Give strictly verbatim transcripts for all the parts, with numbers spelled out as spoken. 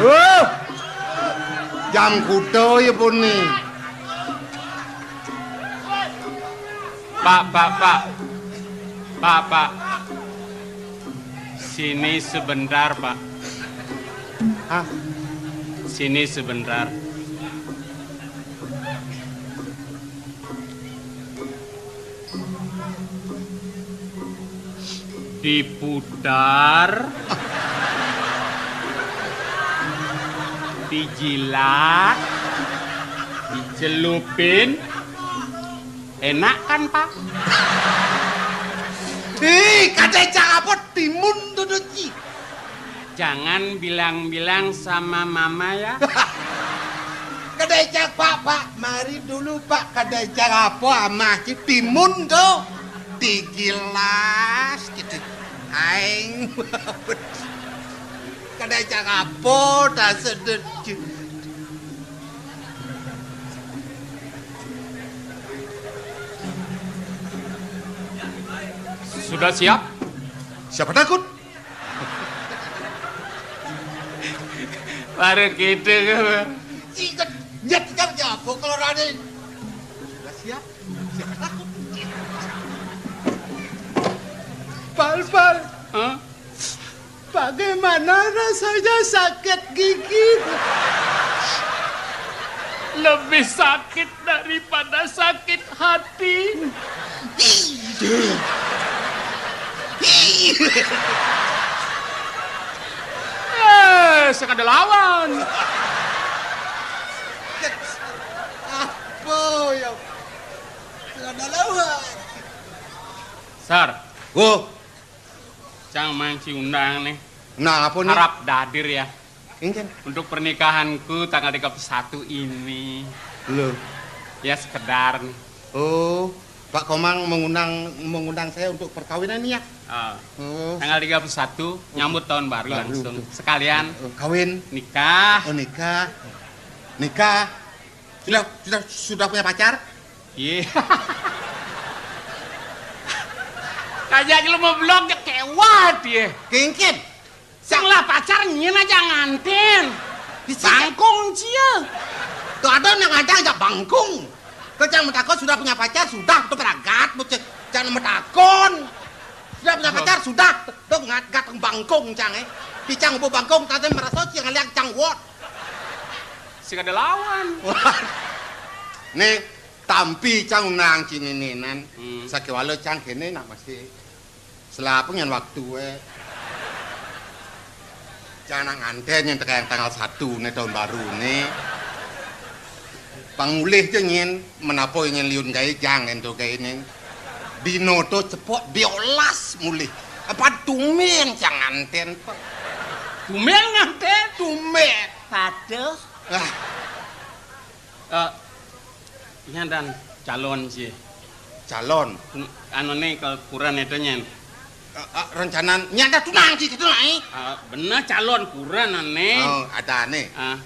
Huh! Jam kuda ya puni. Pak, Pak, Pak. Pak, Pak. Sini sebentar, Pak. Hah? Sini sebentar. Diputar, dijilat, dicelupin. Enak kan, Pak? Ih, kadécang apa timun to, Ci? Jangan bilang-bilang sama Mama ya. Kadécang, Pak, Pak, mari dulu, Pak. Kadécang apa amah Ci timun to? Digilas gitu. Aing. Kadécang apa ta sedut. Sudah siap? Siapa takut? Baru gitu. Ingat, nyet, nyet, ya, pokok Raden. Sudah siap? Siapa takut? Pal, pal. Hah? Bagaimana rasanya sakit gigi? Lebih sakit daripada sakit hati. Eh, saya kada lawan. Apa ya? Kada lawan. Sar. Wo. Cang mancing undang nih. Nah, apa nih? Harap dadir ya. Injen. Untuk pernikahanku tanggal tiga puluh satu ini. Loh. Ya, sekedar nih. Oh, Pak Komang mengundang mengundang saya untuk perkawinan ya? Ah. Oh. Tanggal tiga puluh satu nyambut tahun baru. Baru langsung. Tuh. Sekalian. Oh, kawin. Nikah. Oh, nikah. Nikah. Sudah sudah sudah punya pacar? Iya. Kajak lu mau blok ya kewat ya. Kengken. Sing lah pacar nyen aja nganten. Bisi. Bangkung cia. Tuh ada yang ada aja bangkung. Kejang metakon sudah punya pacar, sudah tuh beragat, bocah. Jangan metakon. Sudah punya pacar, sudah. Tuh ngat gat bangkung cang eh. Picang bu bangkung tadi merasa cia ngeliat cang wot. Sing ada lawan. Nih, tampi cang undang cininenan. Hmm. Sakiwala cang kene nak masih. Selapeng yang waktu eh. Cang nak nganten yang tekan tanggal satu nih tahun baru nih. Pangulih je nyen, menapa nyen liun gaé jang ento gaé nih. Dino to cepok diolas mulih. Apa tumén cang nganten, Pak? Tumén nganten? Tumén. Paduh. Ah. Eh, nya dan calon sih. Calon? Anu nih kalau kuran itu nyen. Eh, eh, rencana nya ada tunang sih itu naik. Eh, bener calon kuran aneh. Oh, ada nih. Ah.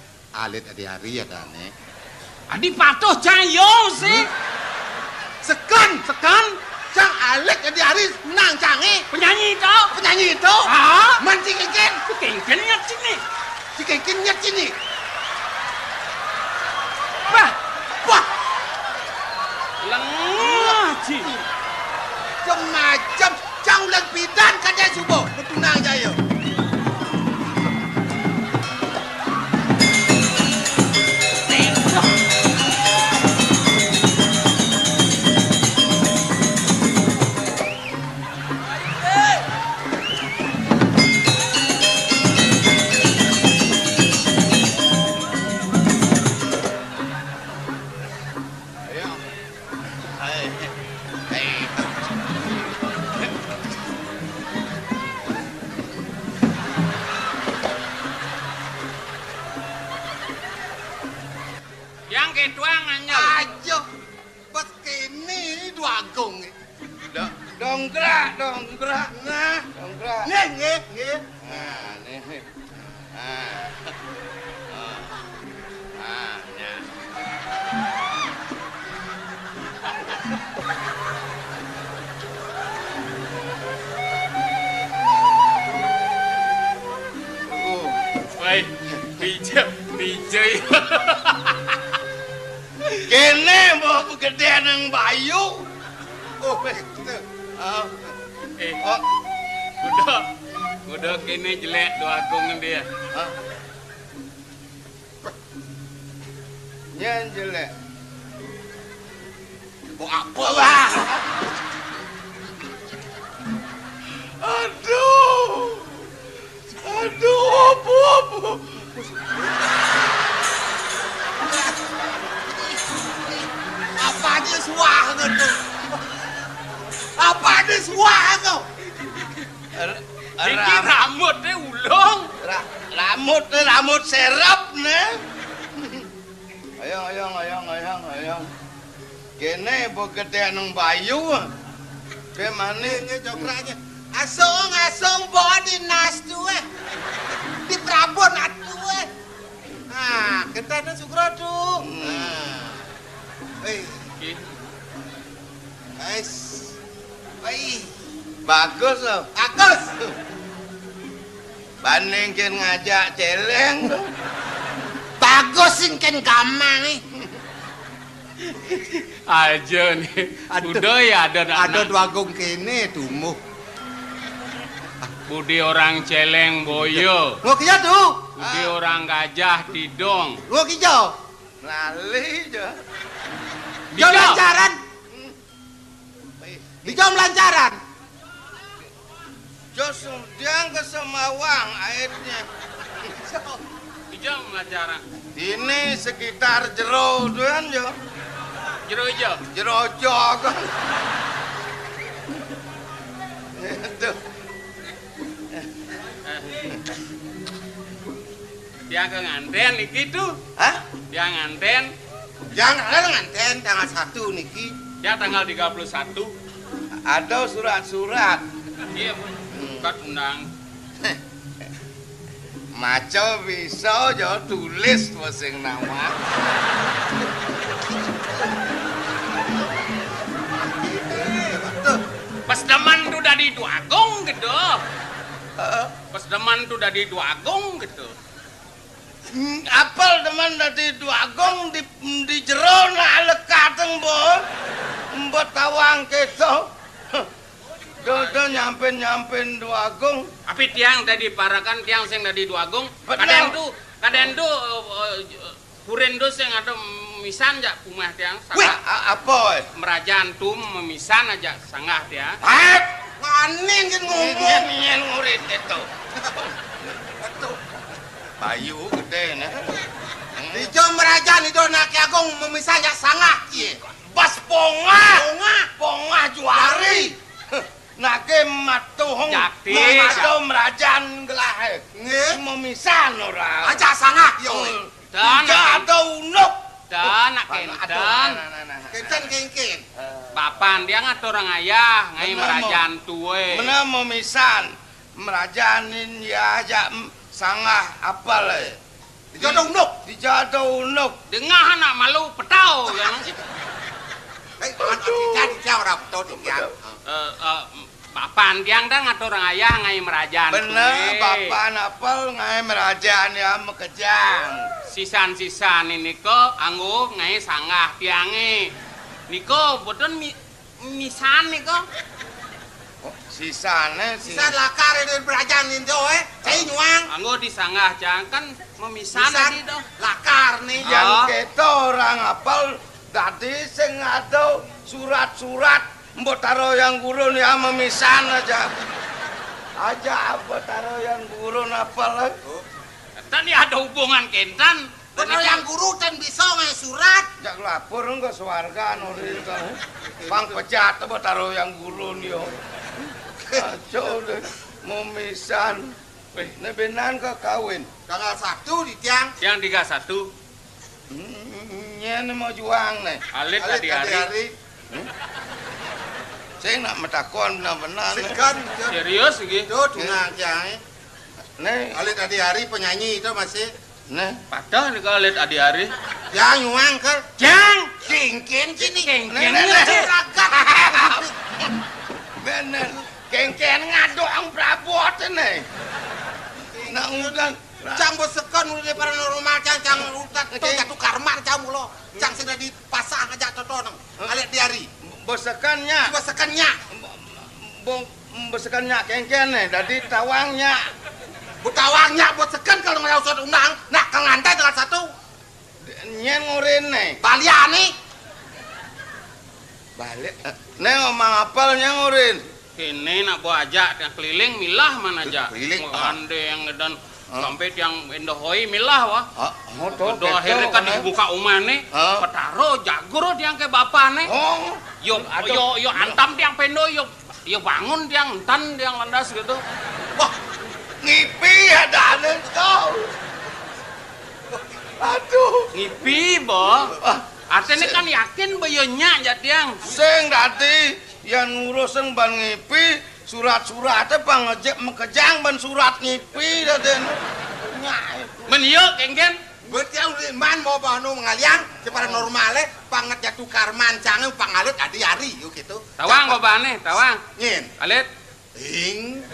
Alit Adi Hari ada nih. Adi patuh cayong sih. Hmm? Sekan, sekan. Cang Alex Adi Aris menang canggih. Penyanyi itu. Penyanyi itu. Ah? Man si Kengken. Si Kengken nyet sini. Si Kengken nyet sini. Wah. Wah. Lengah, Ci. Macam-macam. Cang ulang pidan kada subuh. Betunang jaya. Yang ketua nganyel. Aja. Pas kene dua gong. Do-, dongkrak, dongkrak. Nah, dongkrak. Nggih, nggih, nggih. Nah, nih. Nah. Nah. Nah, nya. Woi, Pijé, pijé. Kéné mbok gedé nang Bayu. Oh, betul. Ah. Eh, oh. Kuda, kuda kéné jelék Dwagung dia. Ah. Nyén jelék. Mau apa? Wah. Aduh. Aduh, apa, apa? Apa aja suah tu? Apa aja suah tu? Ra-, Iki ra-, rambut deh ulung. Ra-, rambut deh, rambut serep nih. Ayang, ayang, ayang, ayang, ayang. Kéné bogedé nang Bayu. Ké mané. Ini cokraknya. Asung, asung, bawa di nas tuh, eh. Di Prabon atuh, eh. Nah, kita ada Sukro tuh. Hmm. Nah. Eh. Oke. Guys. Baik. Bagus loh. Bagus. Bandingkin ngajak céléng. Bagus sing kén gamang, eh. Aja nih. Aduh. Udah ya ada anak. Ada Dwagung kéné tumuh. Budi orang céléng boyo. Kok iya tuh? Budi orang gajah tidong. Kok iya? Lali aja. Jalan jaran. Dijam lancaran. Jos diang ke Semawang airnya. Dijam lancaran. Ini sekitar jero tuan jo. Jero ijo. Jero jog. Aduh. Tiang ke nganten niki tuh. Hah? Tiang nganten. Tiang ada nganten tanggal satu niki. Ya tanggal tiga puluh satu. Ada surat-surat. Iya, Bu. Hmm. Surat undang. Maca bisa aja tulis sing nama. Pas demen tuh dadi Dwagung gitu. Heeh. Pas demen tuh dadi Dwagung gitu. Hmm, apal demen dadi Dwagung di, di jero nak lekateng, Mbok. Mbok tawang keto. Do, do nyampen-nyampen Dwagung. Tapi tiang dadi parakan, tiang sing dadi Dwagung. Bener. Kadén tuh, kadén tuh, eh, eh, kurin tuh sing ada misan jak umah tiang. Wih, sanggah. A-, apa, eh? Merajaan tuh memisan aja sanggah tiang. Hah? Nganin kan ngomong. Ingin, ingin ngurit itu. Itu. Bayu gedé nah. Ijo merajaan itu anak agung memisan jak sanggah. Iya. Bas pongah. Pongah. Pongah juari. Nake matuhung. Jakti, matuh jak. Merajaan gelah. Nggih. Memisan ora. Aja sanggah yo. Hmm. Dan tidak ada unuk. Dan nak. Aduh, kénten. Nah, nah, nah, nah. Kénten kéngkén. Eh. Bapan dia ngatur orang ayah, ngai. Bener, merajaan tuwe. Bener, memisan. Merajanin ya aja, mm, sanggah apal, eh. Dijado unuk. Dijado unuk. Dengah anak malu petau, ya, Mas. Eh, anak tidak, tidak orang petau, tidak. Eh, eh, Bapan tiang dah ngatur ngayah ngai merajaan. Bener, kuwi. Bapan apel ngai merajaan ya makejang. Sisan-sisan ini ko anggo ngai sanggah tiange. Niko boten mi-, misan niko. Oh, sisane si- Sisan lakar ini merajaan ini, eh. Cai nyuang. Anggo disanggah jang kan memisan. Misan tadi toh. Lakar nih. Yang. Oh. Kita orang apel dadi sing ada surat-surat. Mbok taro yang gurun ya memisan aja. Aja apa taro yang gurun apa lah. Tadi ada hubungan kénten. Mbok taro yang guru ten bisa ngai surat. Jak lapor engko swarga nuri to. Pang pecat mbok taro yang gurun yo. Aco deh memisan. Weh. Nek benan ke kawin. Tanggal satu di tiang. Tiang tiga satu. Hmm, nyén mau juang nih. Alit. Alit tadi hari. Tadi hari. Hmm? Saya nak metakon benar-benar nih. Segan, ya. Serius iki? Tuh, tunang tiang. Nih. Alit tadi hari penyanyi itu masih. Nih. Padahal nih kalau Alit tadi hari. Yang nyuang ke. Jang. Kéngkén sini. Kéngkén. Nih, nih, nih. Ragat. Bener. Kéngkén ngadok ang prabot nih. Nak ngundang. Cang besekan udah paranormal, cang, cang utat to jatuh karman, cang mulo. Cang sing dadi pasah aja to to nang. Alit diari. Besekan nya. Besekan nya. Bo-, besekan nya kéngkén né, dadi tawang nya. Bu tawang nya besekan kalau nggak usah undang. Nah, kang lantai tanggal satu. Nyén ngurin né. Balian né. Balik. Né ngomong apel nyén ngurin. Kéné nak bo aja tiang keliling milah mana aja. Keliling, ah. Andé yang ngedan sampai tiang endohoi milah wah. Ah, oh, to, akhirnya kan dibuka umah né. Ah. Petaro jagur tiang ke bapa né. Oh. Yo, yo, yo antam tiang pendo, yo, yo bangun tiang entan tiang landas gitu. Wah, ngipi ada aneh kau. Aduh. Ngipi, Bo. Ah. Artinya kan yakin ba yo nya ja tiang. Sing dadi, yan ngurusin ban ngipi, surat-suraté pang ngejek makejang ban surat ngipi dadi. Nya. Men yo, kéngkén. Berarti udah man mau bano ngaliang, separa normalé, panget jatuh karman cangé, pangalut adi ari, yo gitu. Tawang, Bo, bané, tawang. Nyén. Alit. Ing.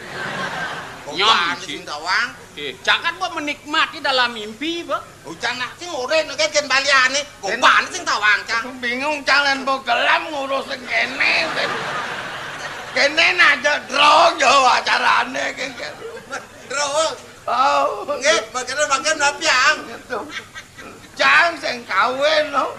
Nyam, gopan sing tawang. Eh, jangan buat menikmati dalam mimpi, Bo. Ucang nak sing oren, oke, ken baliane. Gopan sing tawang, cang. Bingung, cang, lan bo gelam ngurus sing kene. Kene aja drong yo acarane, kene. Drong. Oh. Nggih, bagian-bagian napi, Ang? Gitu. Cang sing kawin, no.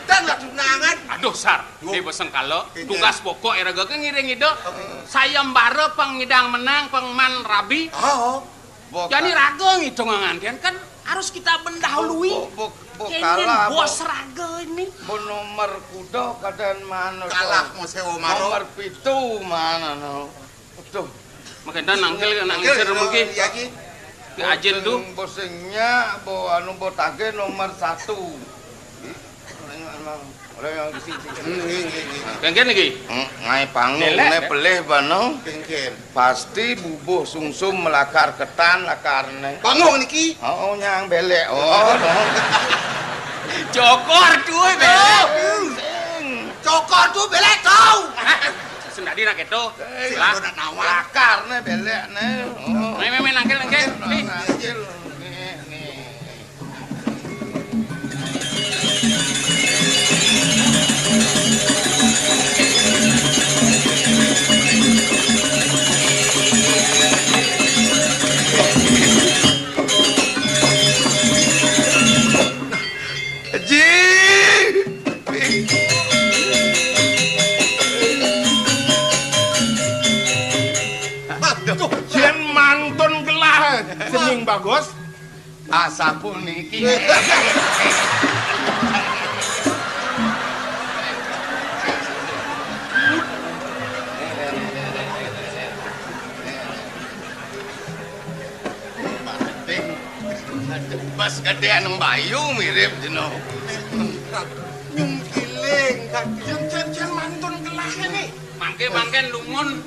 Dan lah tunangan. Aduh, Sar. Duh. Ini bosen kalo. Iya. Tugas pokok ya raga ke ngiring ide. Oke. Sayembara pengidang menang, pengman rabi. Oh. Jadi raga ngidang ngantian kan harus kita mendahului. Bo-, bo-, bo-, kene kalah, bos bo-, raga ini. Bo nomor kuda kadang mana, kalah, mau sewa maro. Nomor pitu mana, no. Aduh. Makanya nangkil, nangkil, nangkil, serem ki. Iya, ki. Ki ajin tuh. Bosing, bosingnya, bo anu, bo tage nomor satu. Ih, orang yang emang, orang yang isi, isi. Hmm, iya, iya, iya. Kengken iki? Hmm, ngai panggung, belek, ne pelih bano. Kengken. Pasti bubuh sungsum melakar ketan, lakarne. Panggung niki? Oh, oh, nyang belek. Oh, dong. Cokor tuh, belek. Oh, sing. Cokor tuh, belek, tau. Sendadi nak itu. Eh, lah. Lakarne belek ne. Oh. Main, main, main, nangkil, nangkil. Nangkil, nih. Nangkil. Nih, nih. Ji. Aduh, yen mantun gelah cening bagus. Asapuniki. Mas gedé nang Bayu mirip jeno. Nyungkiling, kan. Yen jan-jan mantun kelahé nih. Mangke, mangke lungun.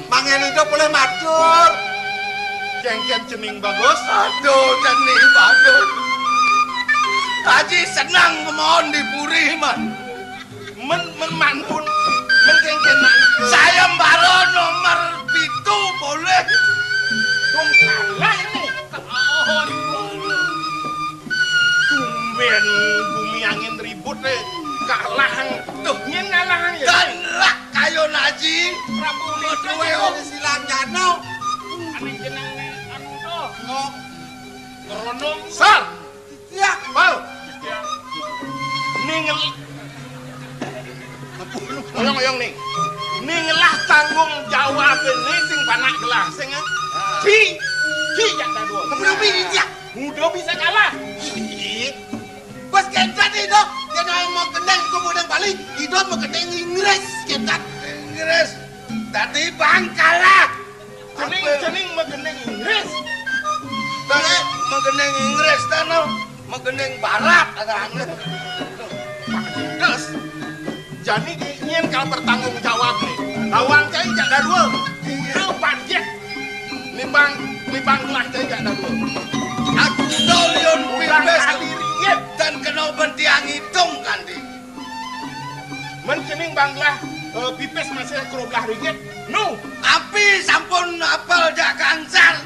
Mangke ida boleh matur. Jengken cening bagus. Aduh, cening bagus. Haji senang kemon di puri, man. Men, men mantun, men kengken mantun. Sayembara nomor pitu boleh. Dong kalah ini. Tumben bumi angin ribut, eh. Kalah. Tuh, nyen kalah ya. Galak kayo naji. Prabu Wijaya silang jano. Ane jeneng anu tuh. Ngeronong. Sar. Ya, Pal. Ning, oyong-oyong nih. Ning lah tanggung jawab ini sing panak gelah sing, ah. Ci, ci jak dadua. Kemudian ini dia. Muda bisa kalah. Ih. Bos kencat itu, dia mau gendeng kemudian balik, itu mau gendeng Inggris, kencat. Inggris. Tadi bang kalah. Cening, apa? Cening megening Inggris. Tah, megening Inggris, tah, no. Megening barat, ada anu. Terus, jani ki nyen kal bertanggung jawab nih. Tawang cai jak dadua. Kuda panjet. Nimbang, nimbang lah cai jak dadua. Aku dolion pipis. Kali ringgit. Dan kena bentiang hitung, kandi. Men cening banglah, eh, pipis masih keroblah ringgit. Nu. Api sampun apel jak gangsal.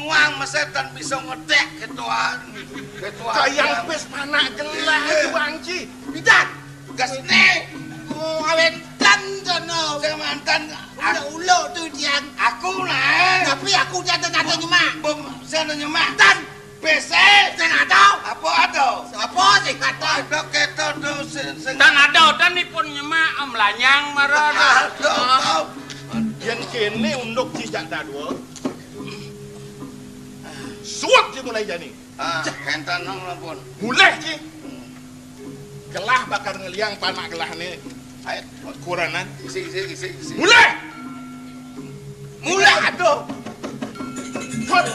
Wang mesetan bisa ngedek ketuaan. Ketuaan. Kayang pis panak gelah. Iya. Tuan Ci. Pidan. Gesne. Oh, awentan sono. Semanten. Ulo-ulo tu tiang. Aku lah. Tapi aku nyata-nyata nyemak. Bom, sana nyemak. Tan. Pesel. Sing ada. Apa ada? Apa sing ada? Ada kita tu sing, sing. Tan ada, tan ipun nyemak, am lanyang marah. Ada, ada. Yen kene unduk cicak dadua. Suap ci mulai jani. Ah, kentan nang lampun. Mulai ci. Gelah bakal ngeliang panak gelahne. Ayo. Kuranan. Isi, isi, isi, isi. Mulai. Mulai, aduh. Hot.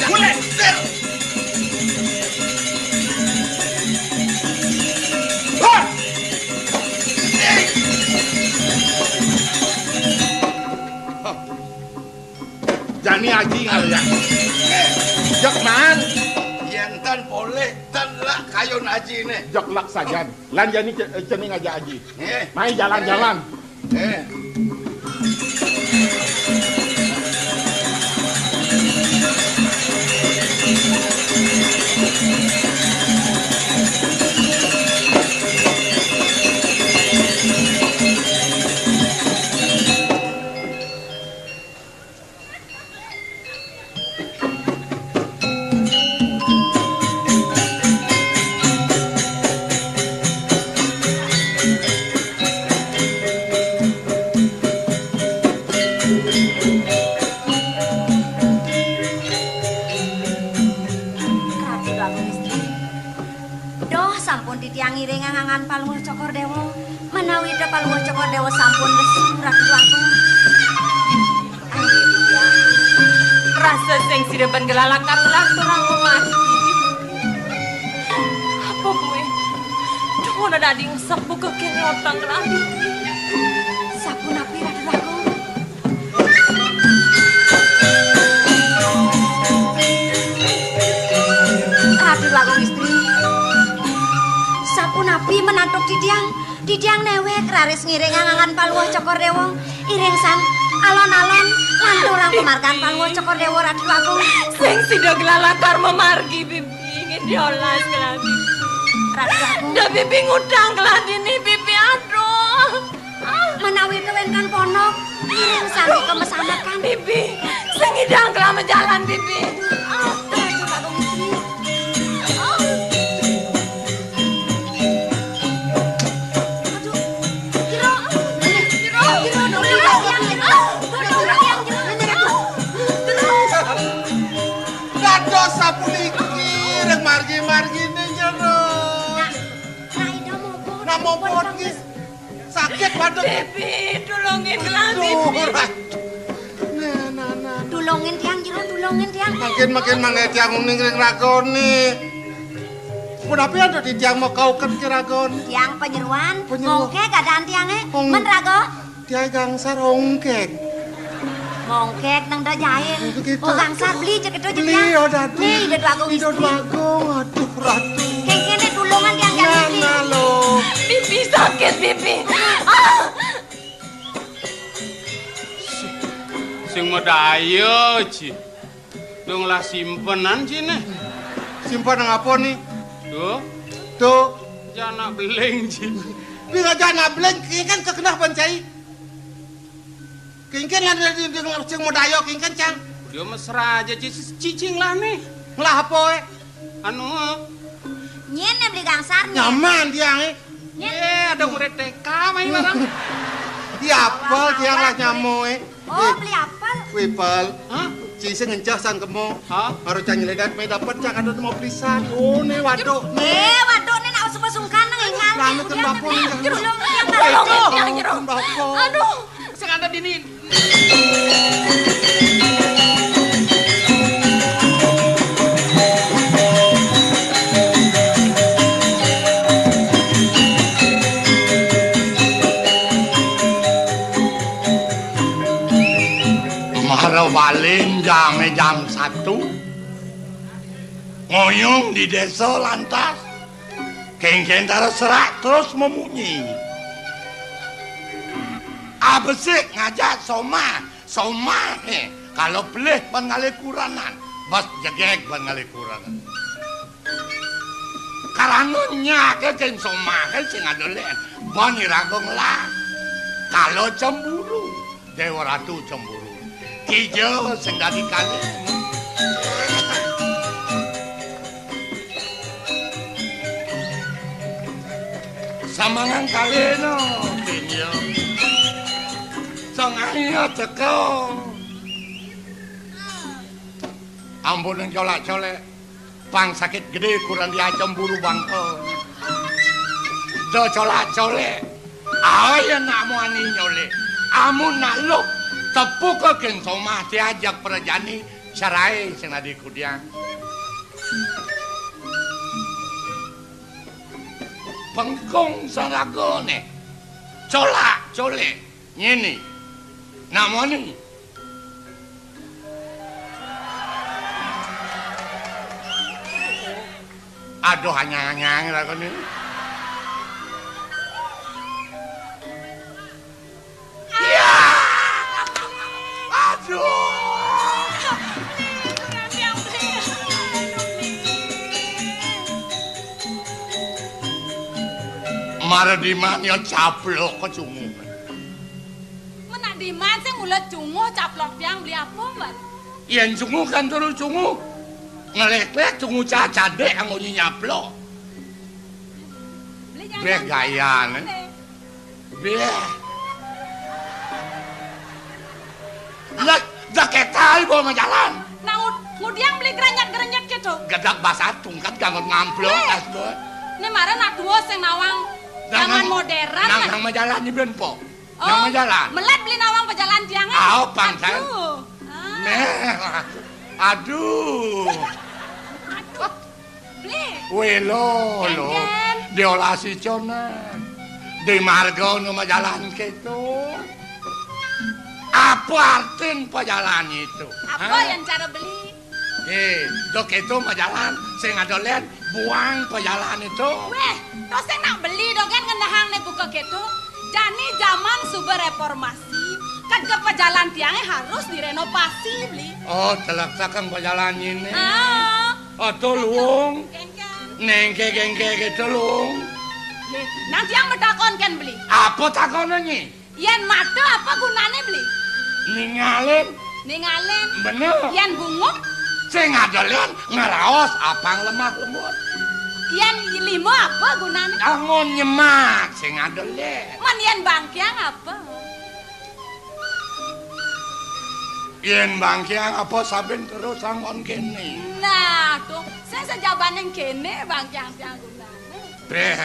Mulai. Hot. Jani aji ngalian. Jek man. Yen tan poleh, tan lak kayun ajine. Jek lak sajan. Lan jani ce-, cening aja aji. Nggih. Mai jalan-jalan. Nggih. Ratu Dagung Istri. Duh, sampun titiang ngiring ngangan Palungguh Cokor Dewa. Menawi Ida Palungguh Cokor Dewa sampun lesu, Ratu Agung. Ayo, titiang. Rasa sing sida ben gelalakar lanturang mati. Apa kuwi? Duh, ana dadi ngesep buka kene otang kelambi. Sapunapi, Ratu Agung? Ratu Agung Istri, sapunapi menantuk titiang? Titiang newek raris ngiring ngangan Palungguh Cokor Dewa. Iring sang alon-alon lanturang pamargan Palungguh Cokor Dewa, Ratu Agung. Sing sida gelalakar memargi, Bibi. Ingin diolas keladi. Ratu Agung. Dah Bibi ngutang keladi ni, Bibi. Aduh. Menawi kewenten ponok, iring sami kemesanekan. Bibi, sing ngidang kelama jalan, Bibi. Aduh, aduh, Pak Komisi. Aduh, jero, jero, jero, jero, jero, jero, jero, jero. Dados sapuniki, rek margi-margine jero. Nah, Rai Ida mopot. Nah, mopot nggih. Sakit, waduh. Bibi, tulungin gelah, Bibi. Aduh, Ratu. Nah, nah, nah. Tulungin tiang, jero, tulungin tiang. Makin, makin mangke tiang uning ring ragane. Punapi antuk titiang makauken ki ragane? Tiang panyeroan, panyeroan. Mongke keadaan tiange. Ong-, men raga? Tiang gangsar ongkek. Mongkek nang da jail. Begitu. Oh, gangsar beli cek itu. Beli, ya, Datu. Nih, Datu Agung Ida Istri. Datu Agung, aduh, Ratu. Kengkene tulungan tiang. Nah, jail iki. Nah, lo. Bibi sakit, Bibi. Ah! Sing madaya, Ji. Dong lah simpenan, Ji, nih. Simpen nang apa, nih? Tuh. Tuh. Jana beling, Ji. Bi ngajak nak beling, ki kan kekenah pancai. Kengken lah dari, dari, dari sing modaya kengken, Cang. Dia mesra aja, Ci-, cicing lah nih. Ngelah apa, eh? Anu, eh. Nyen yang beli gangsar, nyen. Nyaman tiang, eh. Nyen. Eh, ada murid T K main bareng. Di apel tiang lah nyamo, eh. Oh, eh, beli apel. Wih, Pal. Hah? Ci sing ngencah sang kemo. Hah? Baru cang nyeledak, me dapet cang ada mau pelisan. Oh, nih waduk. Eh, waduk nih nak suka sungkan nang ingal. Lalu nih, kemudian kena nih, nih. Jero. Jero, jero, jero. Aduh. Sing ada dini. Mara walin jame jam satu. Ngoyong di desa lantas. Kengkentara serak terus memunyi. Abesik ngajak Soma Somahe, kalo pelih ban ngalih kurenan, bes jegeg ban ngalih kurenan. Karana nyake kén somahe sing ada lén, ban iraga ngelah. Kala cemburu, Déwa Ratu cemburu. Kija sing dadi kalih. Samangan kalina, Pinja. Sangaya teka. Ampunang colak-colek. Pang sakit gedé kurang diacem buru bangka. Da colak-colek. Ae nak muani nyolek. Amun nak luh, tepuka kén somah diajak prajani, cerai sing dadi kudiang. Pengkung saragane. Colak-colek. Ngene. Nak muani. Aduh, anyang-anyang lakone. Iya. Aduh. Mara diman ya caplok kecungu. Menak diman sing mula cunguh caplok tiang beli apa, Mbak? Yén cunguh kan terus cunguh. Ngeléklék cunguh cacadék anggo nyaplok. Beli jangan. Béh gayané. Béh. Lah, da kétal bawa majalan. Nah, ngud-, ngudiang beli gerenyet-gerenyet gitu. Gedag basah tungkat ganggot ngamplok. Béh. Kas, Bos. Né mara nak tua sing nawang zaman modern. Nang, nang majalan ni ben po. Oh, nang majalan. Melet beli nawang pajalan tiangé. Aoh, pang, San. Aduh. Ah. Méh. Aduh. Aduh. Beli. Wélo, lo. Kénkén. Diolasi conan. Di marga nu majalan kéto. Apa artin pajalan itu? Apa yang cara beli? Eh, dok itu majalan, sing ada lén, buang pajalan itu. Wéh, to sing nak beli dogén ngendahang né buka kéto. Jani jaman suba reformasi, kadéna pajalan tiangé harus direnovasi, beli. Oh, telek sakang pajalan ini. Ah. Ato luung. Kénkén. Néngké-kéngké gitu luung. Lé, nang tiang matakon kén beli. Apa takonné nyi? Yén mata apa gunané, beli? Ningalin. Ningalin. Bener. Yén bunguk? Sing ada lén ngraos apang lemah lembut. Yén lima apa gunané? Anggon nyemak sing ada lén. Men yén bangkiang apa? Yén bangkiang apa saben terus anggon kéné. Nah, tuh, sing sajabaning kéné bangkiang tiang gunané. Béh.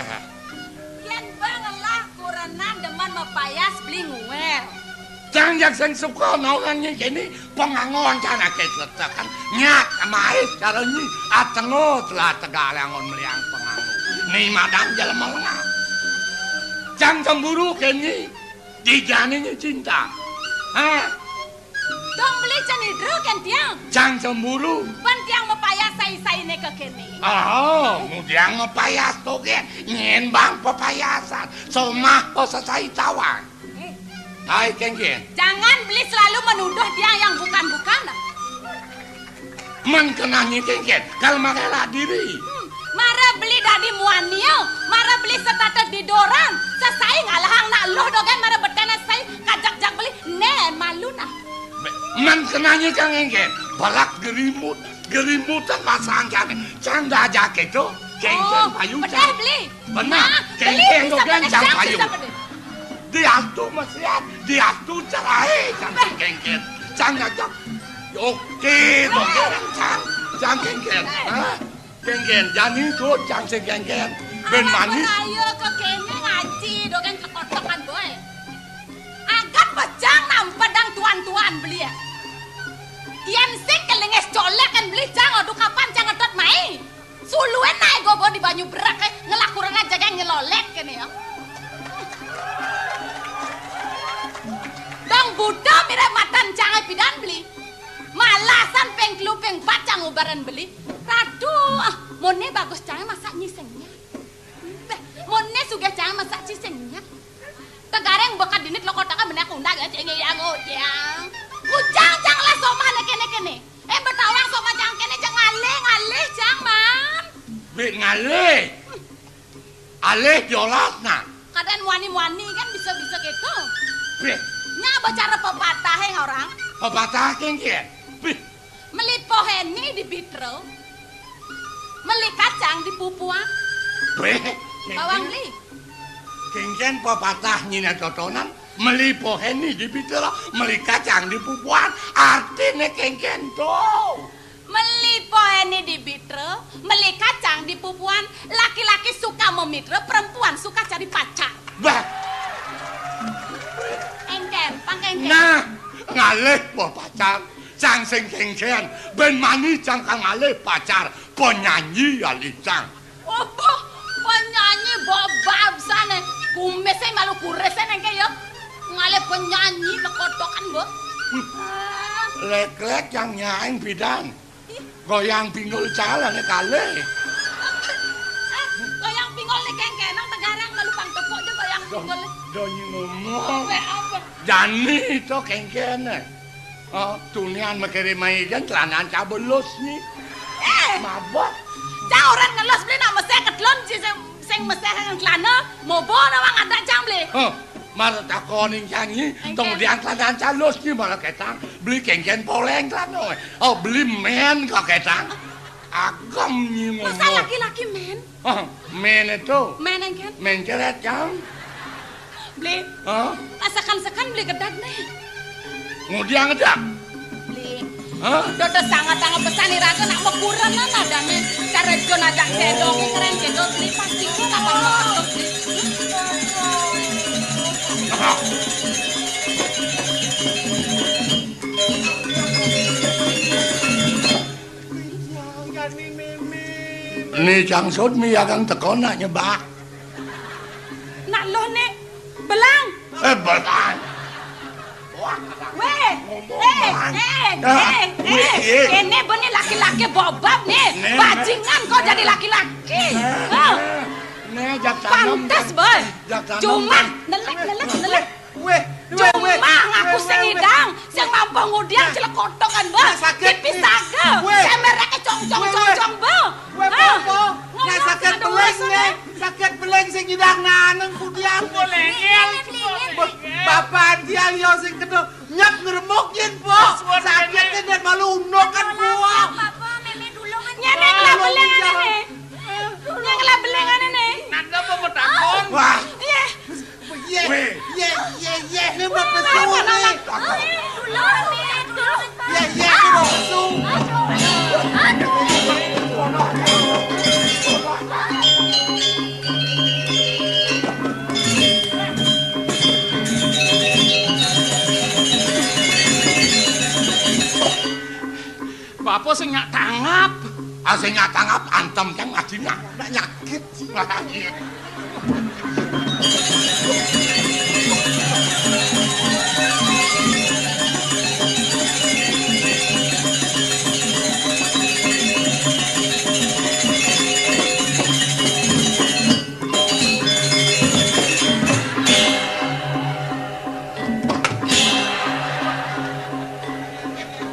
Yén ba ngelah kurenan demen mapayas beli nguél. Cang jak sing suka nawangan nyengkeni penganggo ancanaké tletekan. Nyak maé cara nyi atengo telah tegal anggon meliang penganggo. Ni madang jelema lengah. Cang cemburu kén nyi. Dijani nyi cinta. Hah? Dong beli cenidra kén tiang. Jang cemburu. Ban tiang mapayas sai-sainé ka kéné. Oh, ngudiang mapayas dogén. Nyén bang papayasan. Somah pa sesai tawang. Eh. Hai, kénkén. Jangan beli selalu menuduh tiang yang bukan-bukan. Men kenah nyén kénkén. Kal magelak diri. Hmm, mara beli dadi muania, mara beli setata didoran, sesai ngalahang nak luh dogén mara beténé sai kajak-jak beli. Né malu nah. Men kenanya kang engken, barak gerimut, gerimutan masang kami. Cang dajak itu, kengkeng. Oh, payu bedah cang. Beli. Benar, nah, kengkeng beli bisa dogén bedah, cang cang payu. Bisa bedah. Diatu mesiat, diatu cerai, cang kengkeng. Cang ngajak. Oke, dogén cang, cang kengkeng. Eh. Hah? Kengkén, jani tuh cang sing kengkén. Bén manis. Anak raya ke kéné ngaji, dogén cekotokan boy. Agat pecang nampedang tuan-tuan beli ya. Yén sing kelingis colek kan beli cang, aduh kapan cang ngetot mai. Suluin naik gobo di banyu berak, eh, ngelakuran aja kayak ngelolek kéné ya. Dong buta mirip matan cang pidan beli. Malasan ping telu ping pat cang ubaran beli. Ratu, ah, moné bagus cang masak nyisengnya. Béh, moné sugih cang masak cisengnya. Tegaréng bekat dinit lo kotaka menék undang ya cing yang odang. Ujang, jang lah somah né kéné-kéné. Eh, betawang somah jang kéné, jang ngalih, ngalih, jang, Man. Wih, ngalih. Alih jolas, nah. Kadén muani-muani kan bisa-bisa gitu. Bih. Nya apa cara pepatahé orang? Pepatah kéngkén. Bih. Meli poh éni di bitra. Meli kacang di pupuan. Bih. Bawang beli. Kéngkén pepatah nyina totonan. Meli poh éni di bitra, meli kacang di pupuan. Artiné kéngkén to. Meli poh éni di bitra, meli kacang di pupuan. Laki-laki suka memitra, perempuan suka cari pacar. Bah. Éngkén, pang éngkén. Nah, ngalih poh pacar, cang sing kéngkén, bén mani cang kal ngalih pacar, penyanyi ya licang. Apa? Penyanyi mbok babsané. Kumisé malu kurisé nengké ya. Ngalih penyanyi lekotokan, Mbok. Ah. Lek-lek yang nyaing bidan. Ih. Goyang pinggul calané kalih. Eh, goyang pinggul né kéngkén nang tegarang malu pang tepuk aja goyang pinggul. Donyi ngomong. Wé apa? Jani to kéngkéné. Oh, tunian makiré maidén tlanan cabelus ni. Eh! Mabok. Cang orang ngelus beli nak mesé kedlon ci sing, sing mesé nang tlana, mobo nawang ada cang beli. Huh, mar takoning cang ni, éngkén. Tong dian tlanan calus ni malah ketang. Beli kéngkén poléng tlana. Oh, beli mén kok ketang. Agem ni. Masa ngomong. Laki-laki mén? Oh, mén itu. Mén éngkén? Mén ceret, Cang. Bli. Hah? Asakan-sakan beli gedagné. Ngudiang gedagné? Bli. Hah? Dodo sangat-sangat pesan iraga nak makurenan adané. Cara Jon ajak sédongé kerén kéto beli pasti ku kapan mau ketemu beli. Hah? Ni Cang Sud mi agang teka nak nyebak. Nak loh né belang. Eh, belang. Wah, wéh, ngomong eh, belang. Eh, ah, eh, wéh, eh, eh. Ini benih laki-laki bobab nih, nih, bajingan kok jadi laki-laki. Nih, ah. Nih, jak tanam, pantes, boy. Jak tanam, cuma nelik, nelik, nelik. Wéh, wéh, wéh, cuma ngaku wéh, sing wéh, ngidang, sing mampu ngudiang, nah, celekotokan, Mbah. Nah, sakit. Tipis nih. Saga. Wéh. Semereké cong, cong, wéh, cong, wéh, cong, Mbah. Wéh, hah? Apa? Ngomong, sakit beling nih. Sakit beling sing ngidang naneng kudiang. Boleh, iya, iya, iya. Bapak dia yo sing kedok nyep ngeremuk yin, Pok. Sakitné dan malu unokan, Pok. Apa, Mémé dulu kan. Nyénék lah beling ané. Nyénék lah beling ané. Nanda apa mau takon? Wah. Iya. Yé, yé, yé, yé, ini mau pesu nih. Yé, yé, ini mau pesu. Bapa sing nyak tanggap. Ah, sing nyak tanggap antem cang adina. Nak nyakit. Wah, iya.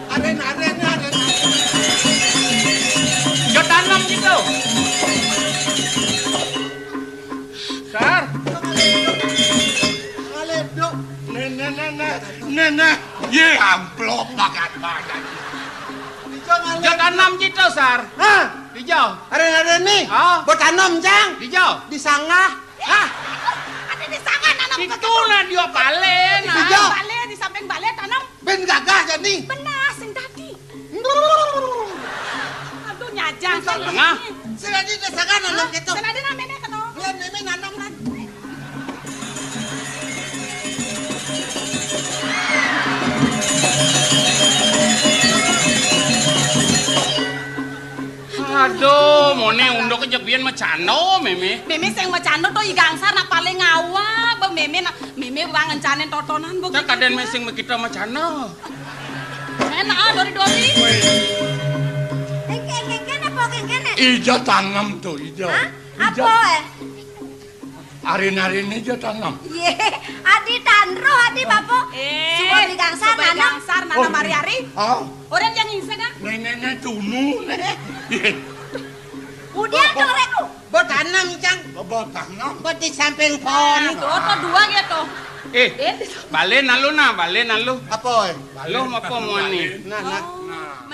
Aren, aren, aren, aren. Yo tanam gitu. Sar. Ngaledok. Nih, nih, nih, nih. Nih, nih. Yé, amplop bagat-bagat. Ijo ngaledok. Yo tanam gitu, Sar. Hah? Ijo. Aren, aren nih. Ah. Buat tanam, Jang. Ijo. Di sanggah. Hah? Ada di sana nanam. Itu nah dia balé, nah. Di balé, di samping balé tanam. Ben gagah jadi. Benar, sing dadi. Aduh, nyajang. Tengah. Sing dadi di sana nanam gitu. Sing dadi namanya kena. Bulan Mémé nanam lagi. Aduh, moné unduk aja biyen macano, Mémé. Mémé sing macano to I Gangsar nak paling ngawak, Bang Mémé nak Mémé wang ngencanin totonan, Bu. Cak kadén mé sing makita macano. Enak ah, dori-dori. Woi. Engke, engke, engke, apa engke, engke? Ija tanem to, ija. Hah? Ija. Apa, eh? Arin-arin aja tanam. Yé, adi tanruh, adi, Bapak. Eh, suba migangsar nanam. Gangsar nanam. Oh, ari-ari. Ah. Orang yang ingsa, kan? Nenek-nenek tunu, nih. Udah, tuh, Rek. Bo tanam, Cang. Bo tanam. Bo di samping pohon. Tuh, tuh, dua gitu. Eh, eh, balen alu nah, balen alu. Apa? Alu apa mau nih? Nah, nah. Nah.